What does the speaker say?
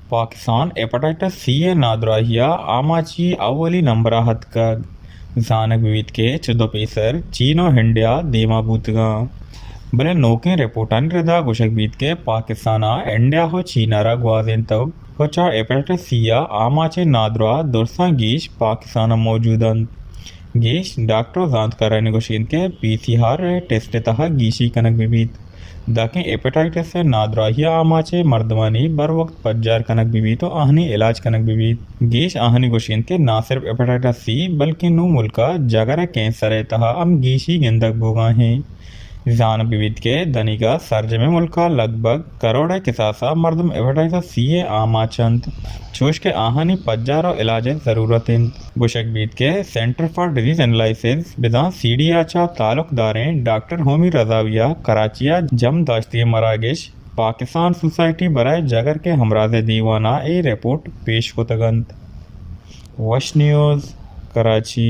Pakistan hepatitis C ءِ نادراہی ءَ آماچی اولی نمبر ءَ اتکگ۔ زانگ بہ بیت کہ چہ دو پیسر چین ءُ انڈیا دیما بوتگاں، بلے نوکیں رپورٹانی ردا گوشگ بیت کہ پاکستان ءَ انڈیا ءُ چین ءَ را گوازینتگ ءُ چہ ہیپاٹائٹس سی ءِ آماچیں نادراہ درساں گیش پاکستان ءَ موجود انت۔ گیش ڈاکٹر ءُ زانتکارانی گوشگ انت کہ پی سی آر ءِ ٹیسٹ ءِ تہا گیشی کنگ بہ بیت، دانکہ ہیپاٹائٹس ءِ نادراہی ءِ آماچیں مردمانی بر وقت پجار کنگ بہ بیت ءُ آہانی علاج کنگ بہ بیت۔ گیش آہانی گوشگ انت کہ نہ صرف ہیپاٹائٹس سی بلکہ نوں ملک ءَ جگر ءِ کینسر ءِ تہا ہم گیشی گندگ بوگا انت۔ زانگ بہ بیت کہ دنیگا سرجمیں ملک ءَ لگ بھگ کروڑ ءِ کساس ءَ مردم ہیپاٹائٹس سی ءِ آماچ انت، چوش کہ آہانی پجار ءُ علاج ءِ ضرورت انت۔ گوشگ بیت کہ سینٹر فار ڈیزیز انالائسس بزاں سی ڈی ایچ ءِ تعلق داریں ڈاکٹر ہومی رضاوی ءَ کراچی ءَ جم داشتگیں مراگش پاکستان سوسائٹی برائے جگر کے امراض دیوان ءَ اے رپورٹ پیش کتگ انت۔ وش نیوز، کراچی۔